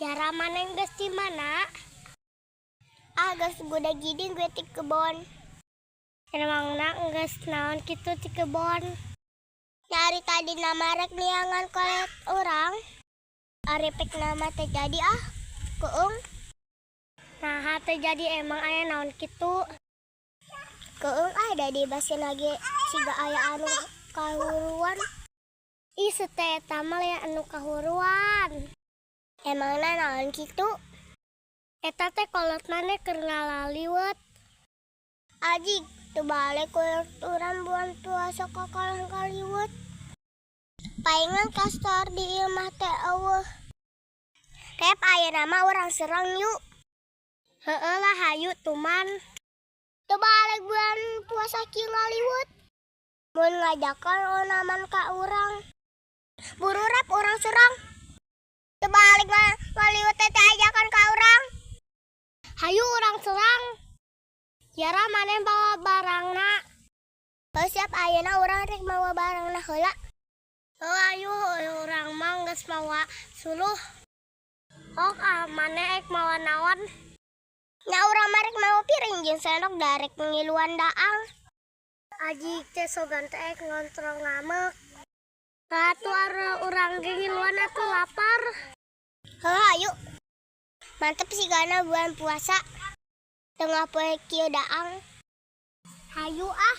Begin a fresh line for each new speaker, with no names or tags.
Yara, maneh geus di mana? Ah, geus guda giding gue ti kebon. Emangna geus naon kitu ti kebon? Dari tadi nama rek neangan kolot urang. Ari pek nama teh jadi ah. Keung. Nah, teh jadi, emang aya naon kitu? Keung ah, da di basin lagi siga aya anu kahuruan. Ih, sete eta mah lain anu kahuruan. Emangna naon kitu? Eta teh kolot maneh keur ngalaliwet. Ajig, teu balik kolot urang bulan puasa kakalah ngaliwet. Paingan kastor di imah teh euweuh. Rep, ayeuna mah urang serang yuk. Heeh lah, hayu tuman. Teu balik bulan puasa kieu ngaliwet. Mun ngajakan onaman ka urang. Buru, Rep, urang serang. Teu balik ngaliwet teh ajakan ka urang. Hayu urang serang. Yara, maneh bawa barangna. Oh siap, ayeuna urang rek mawa barangna heula. Oh, ayo, urang mah geus mawa suluh. Oh ah, maneh ek mawa naon? Nya urang mah rek mawa piring jeung sendok, darek ngiluan daang. Aji teh sogan teh ek ngontrol ngamek. Atuh urang ge ngiluan atuh, lapar. Heuh, ayo. Mantep sih karena bulan puasa. Tengah poe kieu daang. Hayu ah.